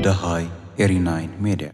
ደሃይ ኤሪ ናይን ሜድያ።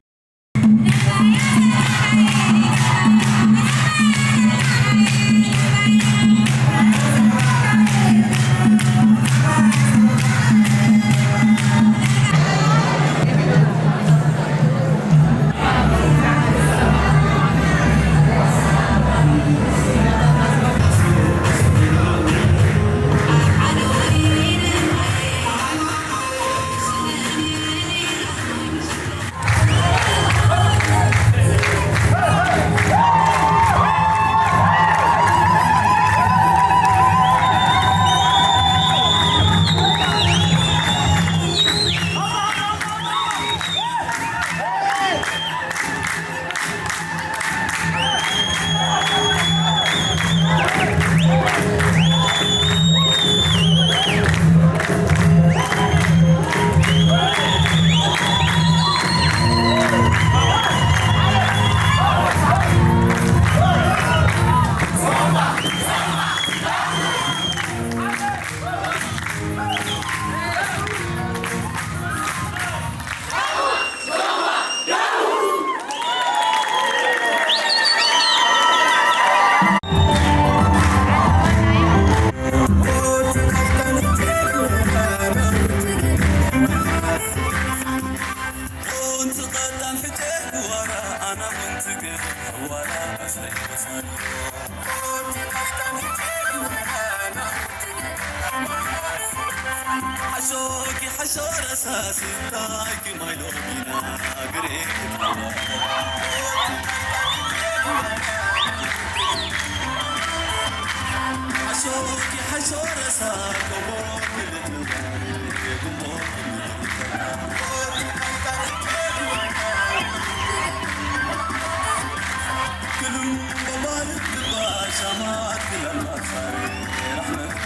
ሓሾኪ ሓሾ ረሳስ ታይኪ ማይ ሎሚና ግሬ ሓሾኪ ሓሾ ረሳ ኮቦ ክልል ጉሞ ክልም በባል ባሻማት ክለል ማሳሪ ራሕመት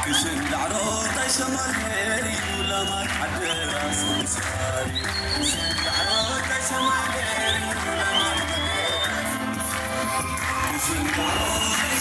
ክሽን ዳዕሮ ታይ ሸማል ሄሪ ላማት ዓደራ ሰምሳሪ ክሽን ዳዕሮ ታይ ሸማል ሄሪ ላማት ዓደራ ሰምሳሪ ክሽን ዳዕሮ ታይ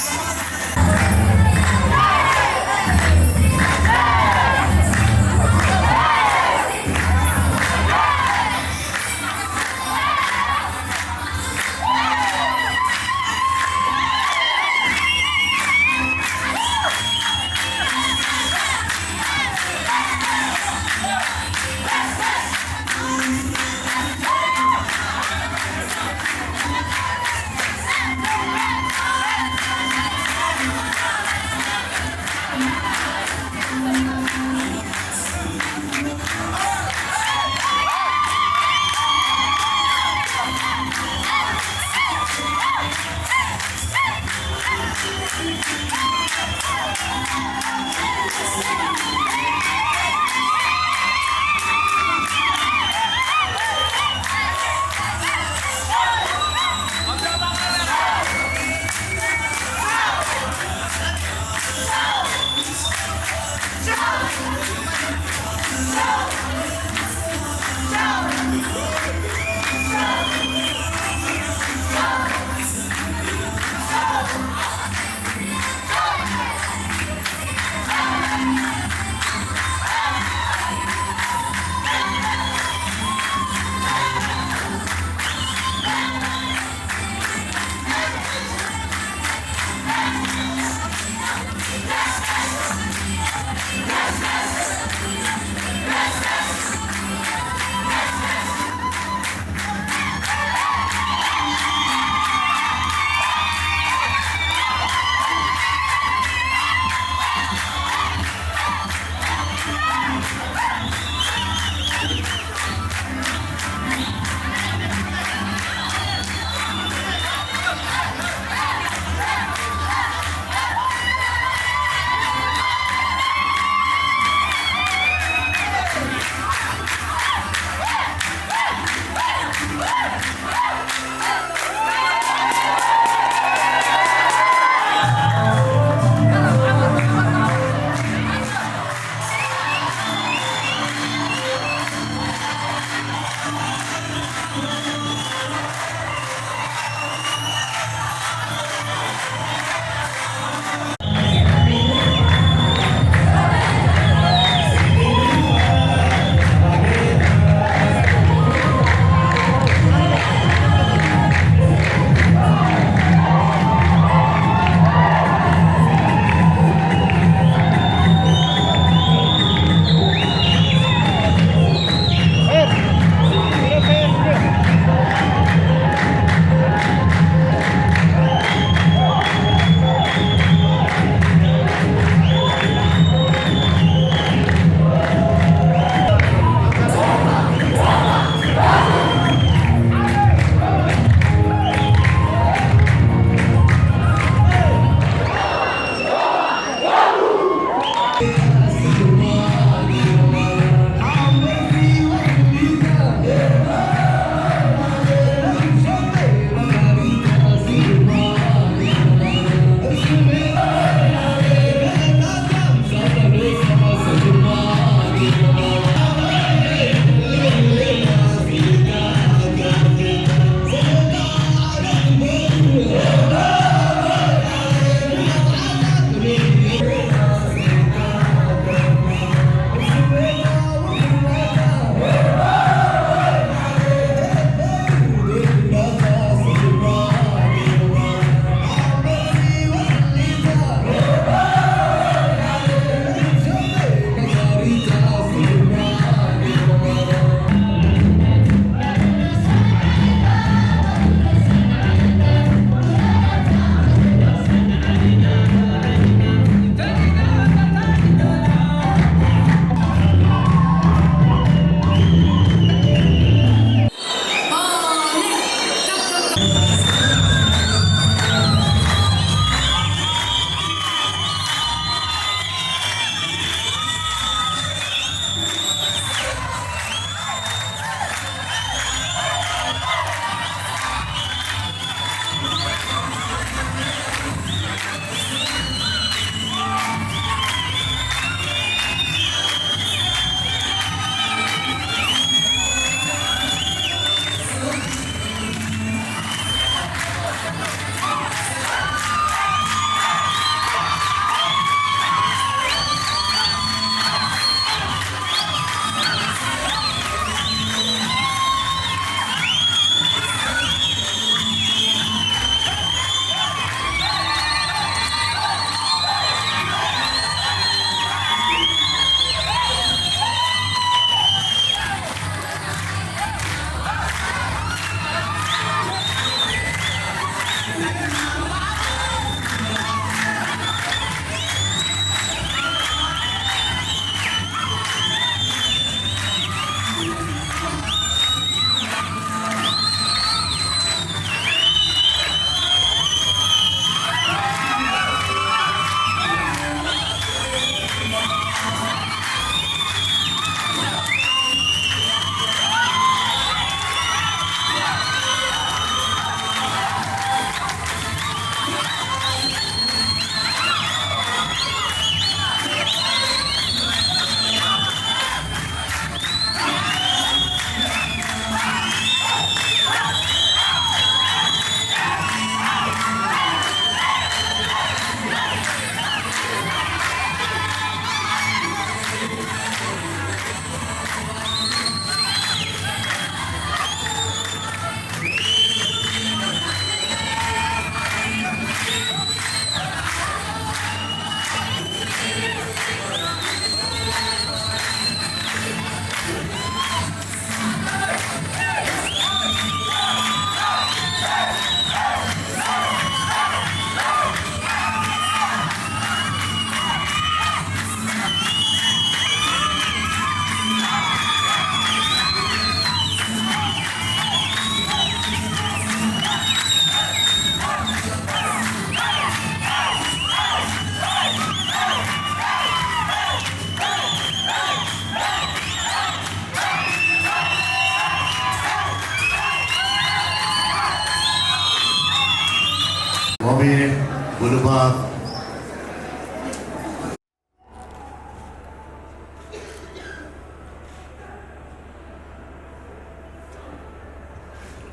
ጉልባብ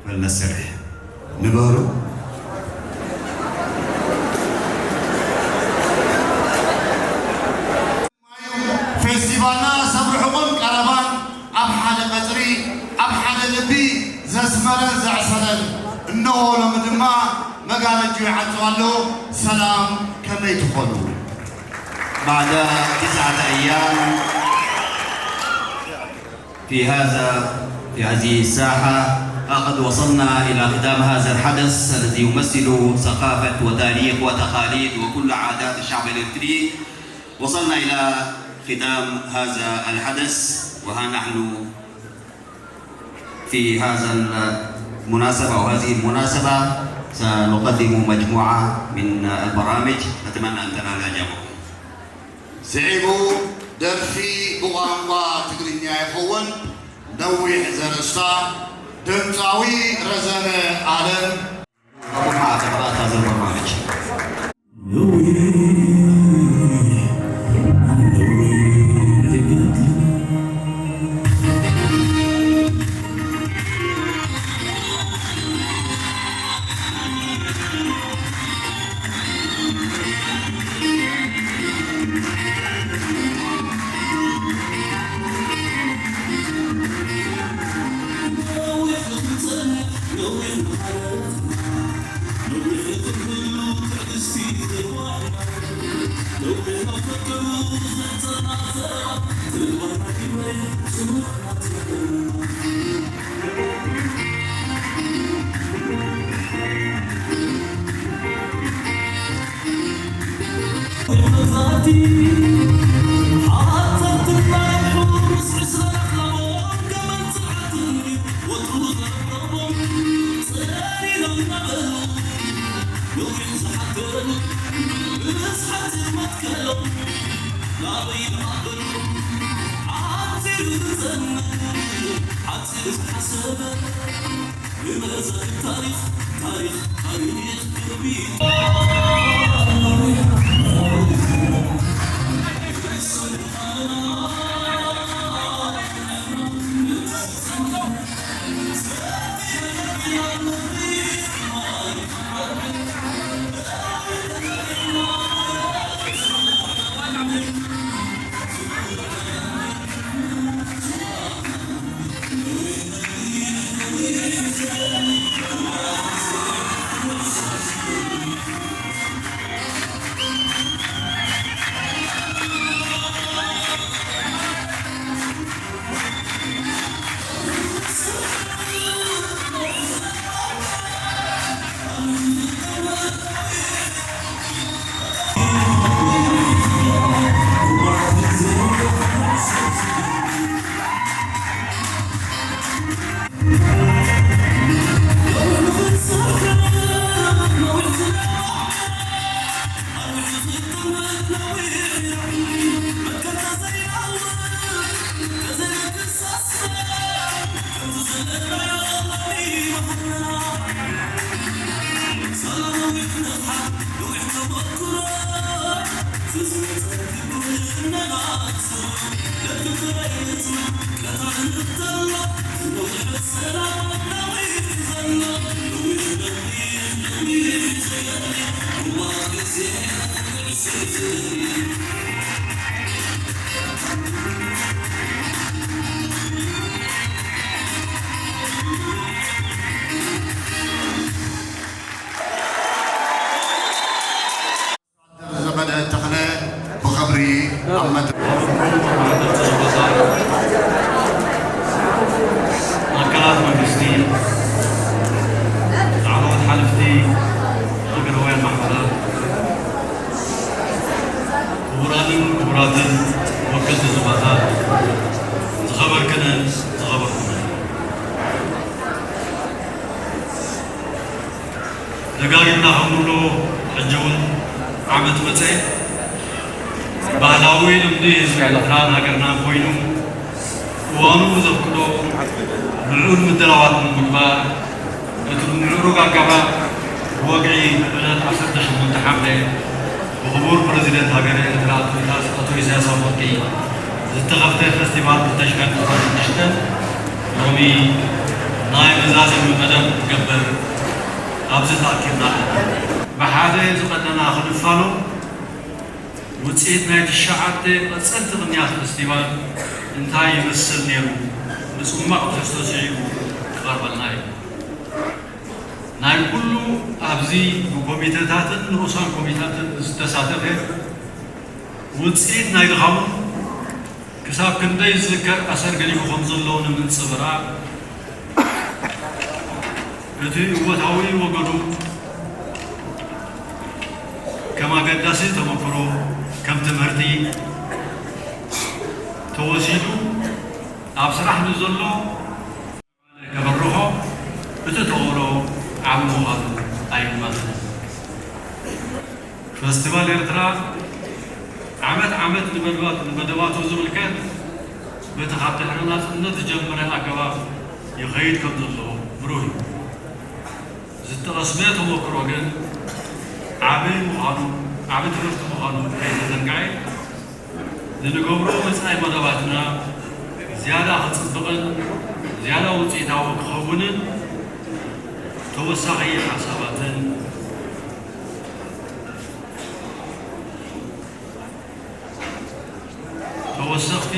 መለስ ስርሕ ንበሩ። ፌስቲቫልና ሰብ ርሑቕን ቀረባን ኣብ ሓደ ቀጽሪ፣ ኣብ ሓደ ልቢ ዘስመረን ዘዕሰለን። እነሆ ሎሚ ድማ መጋረጃ ይዓጽው ኣሎ። ሰላም፣ ከመይ ትኾኑ? بعد تسعة أيام في هذا في هذه الساحة، قد وصلنا إلى ختام هذا الحدث الذي يمثل ثقافة وتاريخ وتقاليد وكل عادات الشعب الإريتري. وصلنا إلى ختام هذا الحدث، وها نحن في هذا المناسبة أو هذه المناسبة سنقدم مجموعة من البرامج، أتمنى أن تنال إعجابكم. ስዒቡ ደርፊ ብቋንቋ ትግርኛ ይኸውን። ነዊሕ ዘርእስታ ድምፃዊ ረዘነ ኣለም። ዘመደ ተኽለ ብኽብሪ ኣብ መድረኽ። ኣካላት መንግስቲ፣ ላዕለዎት ሓለፍቲ ሃገራውያን ማሕበራት፣ ክቡራንን ክቡራትን ወከልቲ ዞባታት፣ ዝኸበርክንን ዝኸበርኩምን፣ ደጋጊምና ከም ንብሎ፣ ሕጂ እውን ዓመት መጸ። ባህላዊ ልምዲ ህዝቢ ኤርትራን ሃገርናን ኮይኑ፣ እዋኑ ዘፍቅዶ ምዕሩግ ምድላዋት ብምግባር፣ እቲ ብምዕሩግ ኣገባብ ብወግዒ ዕለት ዓሰርተ ሸሞንተ ሓምለ ብክቡር ፕረዚደንት ሃገረ ኤርትራ ኣቶ ኢሳያስ ኣፈወርቂ ዝተኸፍተ ፈስቲቫል ክልተ ሽሕን ዓሰርተ ሽዱሽተ ሎሚ ናይ መዛዘሚ መደብ ክገብር ኣብዚ ተኣኪብና ኣለና። ብሓደ ዝቐነና ክንፋኖ ውጽኢት ናይ ትሽዓተ ቀጸልቲ ቅንያት ፈስቲቫል እንታይ ይመስል ነይሩ ብጽማቕ ትሕዝቶ ስዒቡ ክቐርበልና እዩ። ናይ ኩሉ ኣብዚ ብኮሚተታትን ንኡሳን ኮሚታትን ዝተሳተፈ ውጽኢት ናይ ድኻሙ ክሳብ ክንደይ ዝዝከር ኣሰር ገዲፉ ከም ዘሎ ንምንጽብራቕ እቲ እወታዊ ወገኑ ከም ኣገዳሲ ተመክሮ ከም ትምህርቲ ተወሲዱ ኣብ ስራሕ ንዘሎ ከበርኾ እቲ ተቕብሎ ዓቢ ምዃኑ ኣይግመትን። ፈስቲቫል ኤርትራ ዓመት ዓመት ንመደባቱ ዝምልከት በቲ ካብ ድሕሪ ናጽነት ዝጀመረ ኣገባብ ይኸይድ ከም ዘሎ ብሩህ እዩ። ዝተቐስመ ተመክሮ ግን ዓቢ ምዃኑ ዓቢ ትምህርቲ ምዃኑ ከይተዘንግዐ ንንገብሮ መጻኢ መደባትና ዝያዳ ክጽብቕን ዝያዳ ውጽኢታዊ ክኸውንን ተወሳኺ ሓሳባትን ተወሰኽቲ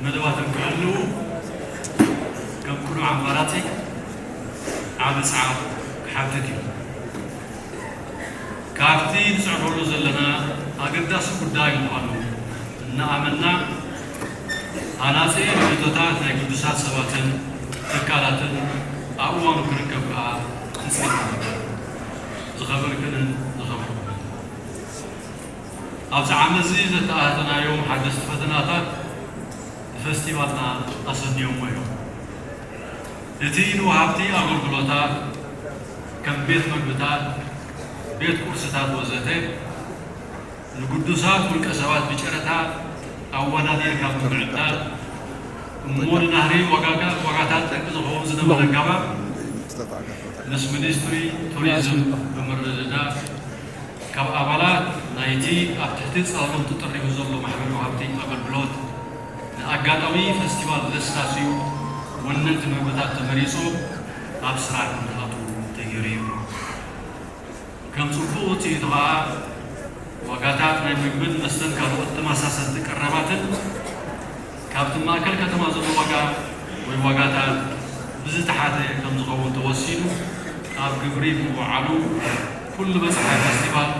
መደባትን ክህልዉ ከም ቅኑዕ ኣማራጺ ዓቢ ጻዕሪ ክሓትት እዩ። ካብቲ ንጽዕረሉ ዘለና ኣገዳሲ ጉዳይ ምዃኑ እናኣመንና፣ ሃናጺ ርእይቶታት ናይ ግዱሳት ሰባትን ትካላትን ኣብ እዋኑ ክርከብ ከኣ ትጽቢት ንገብር። ዝኸበርክንን ዝኸበርኩምን፣ ኣብዚ ዓመት እዚ ዘተኣታተናዮም ሓደስቲ ፈተናታት ንፈስቲቫልና ኣሰንዮምዎ እዮም። እቲ ንወሃብቲ ኣገልግሎታት ከም ቤት መግብታት፣ ቤት ቁርስታት ወዘተ ንግዱሳት ውልቀ ሰባት ብጨረታ ኣወዳዲርካ ብምዕዳል እሞ ንናህሪ ዋጋታት ጠንቂ ዝኸውን ዝነበረ ኣገባብ ምስ ሚኒስትሪ ቱሪዝም ብምርድዳእ ካብ ኣባላት ናይቲ ኣብ ትሕቲ ጻሎም ተጠሪዙ ዘሎ ማሕበር ወሃብቲ ኣገልግሎት ንኣጋጣሚ ፈስቲቫል ዘስታስዩ ወነንቲ መግብታት ተመሪጹ ኣብ ስራሕ ከም ዝኣትዉ ተገይሩ እዩ። ከም ጽቡቕ ውጽኢቱ ከኣ ዋጋታት ናይ ምግብን መስተን ካልኦት ተመሳሰልቲ ቀረባትን ካብቲ ማእከል ከተማ ዘሎ ዋጋ ወይ ዋጋታት ብዝተሓተ ከም ዝኸውን ተወሲኑ ኣብ ግብሪ ብምውዓሉ ኩሉ በጻሒ ፈስቲቫል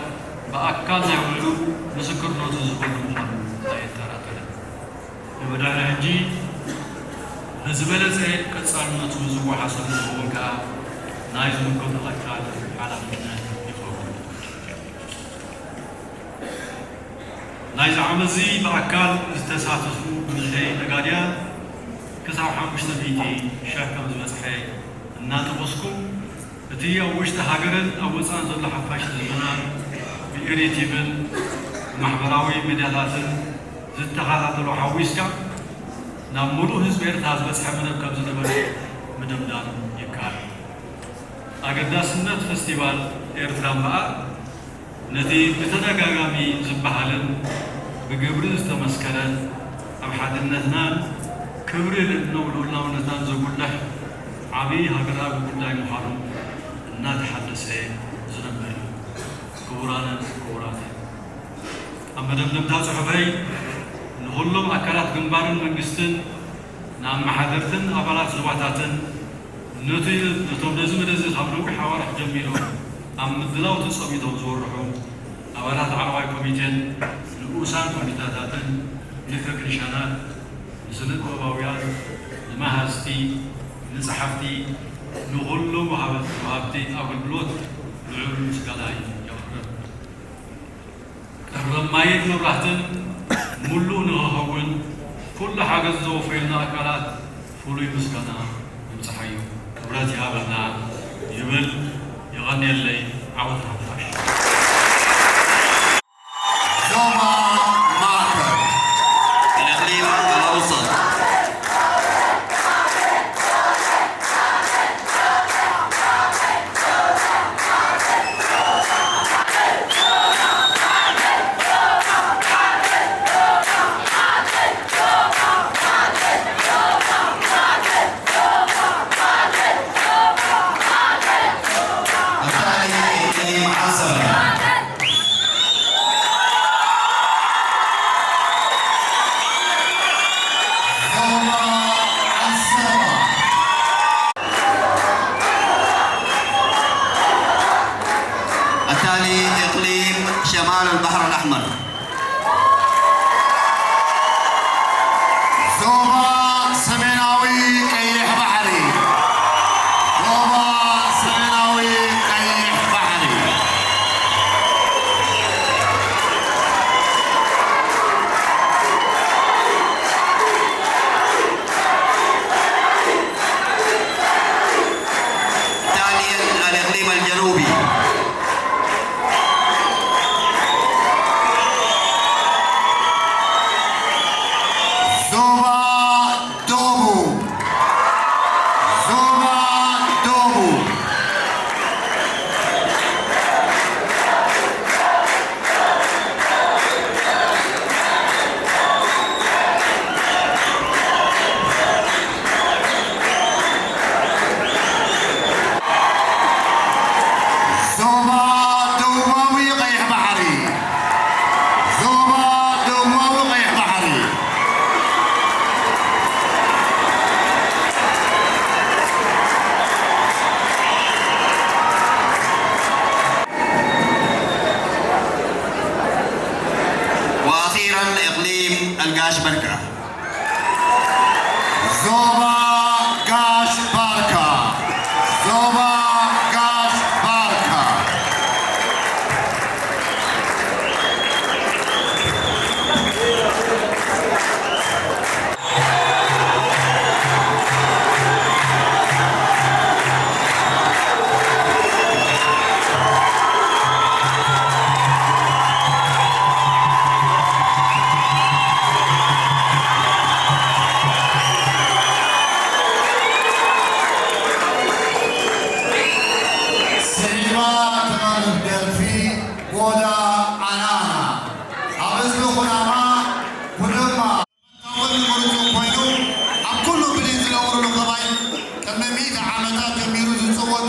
ብኣካል ናይ ውዕሉ ምስክርነቱ ዝህበሉ ምዃኑ ኣየጠራጥርን። ንብድሕሪ ሕጂ ብዝበለጸ ቀጻልነቱ ዝወሓሰሉ ዝኸውን ከኣ ናይ ዝምልከቶ ኣካል ሓላፍነት ይኸውን። ናይዚ ዓመትዚ ብኣካል ዝተሳተፉ ብዝሒ ነጋድያን ክሳብ ሓሙሽተ ሚእቲ ሽሕ ከም ዝበጽሐ እናጠቐስኩ፣ እቲ ኣብ ውሽጢ ሃገርን ኣብ ወጻእን ዘሎ ሓፋሽ ህዝብና ብኤሪቲቪን ብማሕበራዊ ሚድያታትን ዝተኸታተሎ ሓዊስካ ናብ ምሉእ ህዝቢ ኤርትራ ዝበጽሐ መደብ ከም ዝነበረ ምድምዳም ይከኣል። ኣገዳስነት ፈስቲቫል ኤርትራ እምበኣር ነቲ ብተደጋጋሚ ዝበሃልን ብግብሪ ዝተመስከረን ኣብ ሓድነትናን ክብሪ ልዕልና ልኡላውነትናን ዘጉልሕ ዓቢ ሃገራዊ ጉዳይ ምዃኑ እናተሓደሰ ዝነብር እዩ። ክቡራንን ክቡራትን፣ ኣብ መደምደምታ ጽሑፈይ ንኹሎም ኣካላት ግንባርን መንግስትን፣ ንኣመሓደርትን ኣባላት ዞባታትን፣ ነቲ ነቶም ነዚ መደብ እዚ ካብ ነዊሕ ኣዋርሕ ጀሚሮም ኣብ ምድላው ተጸሚዶም ዝወርሑ ኣባላት ላዕለዋይ ኮሚቴን ንኡሳን ኮሚቴታትን፣ ንተክኒሻናት፣ ንስነ ጥበባውያን፣ ንመሃዝቲ፣ ንጸሓፍቲ፣ ንኹሎም ወሃብቲ ወሃብቲ ኣገልግሎት ልዑል ምስጋናይ የቕርብ። ቀረብ ማይን መብራህትን ምሉእ ንኽኸውን ኩሉ ሓገዝ ዘወፈዩልና ኣካላት ፍሉይ ምስጋና ይብጽሓዮም። ክብረት ይሃበልና ይብል። የቐንየለይ። ዓወት ንሓፋሽ። ዞባ ማእከል። ኢክሊል ኣውሰን። شمال البحر الأحمر. ዞባ ሰሜናዊ ቀይሕ ባሕሪ። ዞባ ሰሜናዊ ቀይሕ ባሕሪ። دانيال الإقليم الجنوبي. ዞባ ደቡብ። ዞባ ደቡብ። ዞባ ደቡባዊ ቀይሕ ባሕሪ። ዞባ ደቡባዊ ቀይሕ ባሕሪ። وأخيرا إقليم القاش بركة. ዞባ ጋሽ ባርካ። ዞባ ጋሽ ባርካ። ስዒባ ተማልእ ደርፊ ጎዳ ዓናና ኣብ ህዝቢ ኩናማ ጉደማ መታወኒ ምሩፁ ኮይኑ ኣብ ኩሉ ብሌን ዝነብሩሉ ከባይ ቅድሚ ሚእቲ ዓመታት ጀሚሩ ዝፅወት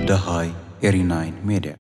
ደሃይ ኤሪ ናይን ሜድያ።